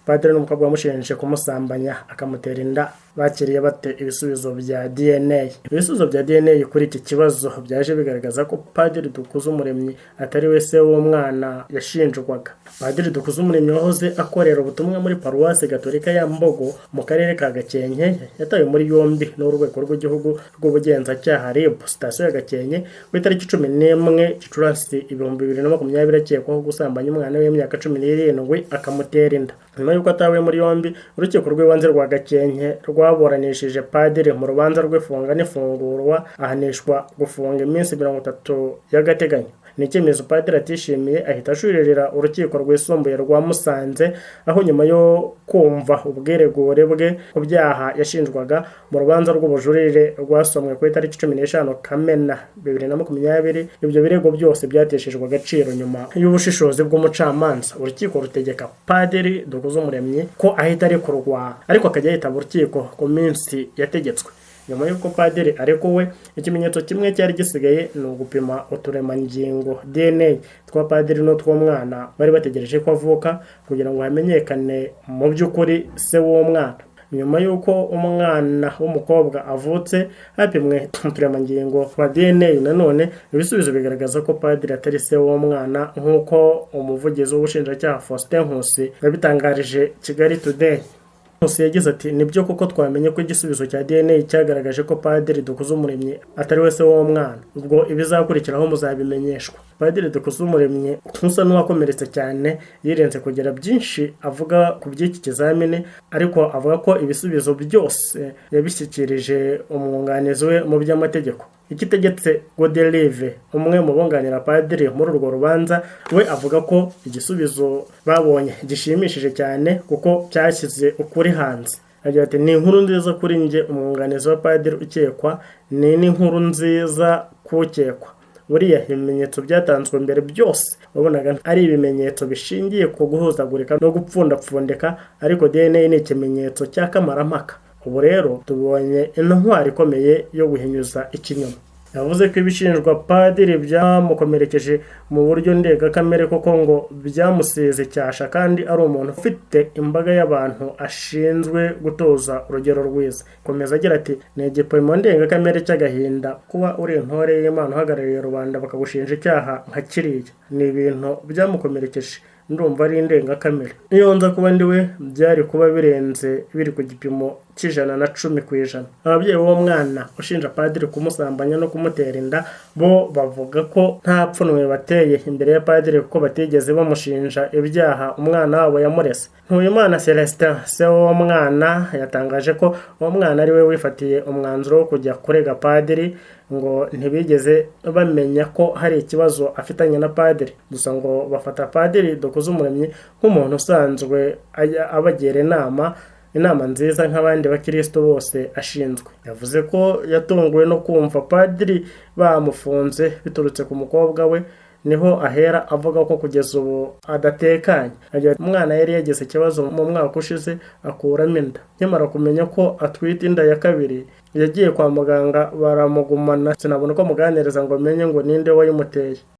Padiri n'umukobwa wamushinje kumusambanya akamutera inda bakiriye bate ibisubizo bya DNA? Ibisubizo bya DNA kuri iki kibazo byaje bigaragaza ko Padiri Dukuzumuremyi atari we se w'umwana yashinjwaga. Padiri Dukuzumuremyi wahoze akorera ubutumwa muri Paruwasi Gatolika ya Mbogo mu karere ka Gakenke, yatawe muri yombi n'Urwego rw'Igihugu rw'Ubugenzacyaha, RIB, sitasiyo ya Gakenke, ku itariki 11 Gicurasi 2020, akekwaho gusambanya umwana w'imyaka 17 akamutera inda. Nyuma y'uko atawe muri yombi, Urukiko rw'Ibanze rwa Gakenke rwaburanishije padiri mu rubanza rw'ifunga n'ifungurwa, ahanishwa gufunga iminsi 30 y'agateganyo. Ni icyemezo padiri atishimiye, ahita ajuririra Urukiko Rwisumbuye rwa Musanze, aho nyuma yo kumva ubwiregure bwe ku byaha yashinjwaga mu rubanza rw'ubujurire rwasomwe ku itariki 15 Kamena 2020, ibyo birego byose byateshejwe agaciro nyuma y'ubushishozi bw'umucamanza. Urukiko rutegeka Padiri Dukuzumuremyi ko ahita arekurwa, ariko akajya yitaba urukiko ku minsi yategetswe. Nyuma y'uko padiri arekuwe, ikimenyetso kimwe cyari gisigaye ni ugupima uturemangingo, DNA, twa padiri n'utw'umwana bari bategereje ko avuka, kugira ngo hamenyekane mu by'ukuri se w'umwana. Nyuma y'uko umwana w'umukobwa avutse, hapimwe uturemangingo twa DNA nanone, ibisubizo bigaragaza ko padiri atari se w'umwana, nk'uko umuvugizi w'ubushinjacyaha, Faustin Nkusi, yabitangarije Kigali Today. Nkusi yagize ati: "Nibyo koko, twamenye ko igisubizo cya DNA cyagaragaje ko Padiri Dukuzumuremyi atari we se w'umwana. Ubwo ibizakurikiraho muzabimenyeshwa." Padiri Dukuzumuremyi, usa n'uwakomeretse cyane, yirinze kugira byinshi avuga ku by'iki kizamini, ariko avuga ko ibisubizo byose yabishyikirije umwunganizi we mu by'amategeko. Ikitegetse Godelive, umwe mu bunganira padiri muri urwo rubanza, we avuga ko igisubizo babonye gishimishije cyane kuko cyashyize ukuri hanze. Agira ati: "Ni inkuru nziza kuri njye, umwunganizi wa padiri ukekwa, ni n'inkuru nziza k'ukekwa. Buriya ibimenyetso byatanzwe mbere byose wabonaga ari ibimenyetso bishingiye ku guhuzagurika no gupfundapfundika, ariko DNA ni ikimenyetso cya kamarampaka. Ubu rero tubonye intwaro ikomeye yo guhinyuza ikinyoma." Yavuze ko ibishinjwa padiri byamukomerekeje mu buryo ndengakamere, kuko ngo byamusize icyasha kandi ari umuntu ufite imbaga y'abantu ashinzwe gutoza urugero rwiza. Komeza agira ati: "Ni igipimo ndengakamere cy'agahinda kuba uri intore y'Imana uhagarariye rubanda, bakagushinja icyaha nka kiriya. Ni ibintu byamukomerekeje, ndumva ari indengakamere. Iyo nza kuba ndi we, byari kuba birenze, biri ku gipimo cy'110%." Ababyeyi b'uwo mwana ushinja padiri kumusambanya no kumutera inda bo bavuga ko nta pfunwe bateye imbere ya padiri, kuko batigeze bamushinja ibyaha umwana wabo yamureze. Ntuyimana Celestin, se w'uwo mwana, yatangaje ko uwo mwana ari we wifatiye umwanzuro wo kujya kurega padiri, ngo ntibigeze bamenya ko hari ikibazo afitanye na padiri. Gusa ngo bafata Padiri Dukuzumuremyi nk'umuntu usanzwe abagira inama nziza nk'abandi bakristo bose ashinzwe. Yavuze ko yatunguwe no kumva padiri bamufunze biturutse ku mukobwa we. Niho ahera avuga ko kugeza ubu adatekanye. Agira ati: "Umwana yari yagize ikibazo mu mwaka ushize akuramo inda. Nkimara kumenya ko atwite inda ya kabiri, yagiye kwa muganga baramugumana, sinabona uko muganiriza ngo menye ngo ninde wayimuteye."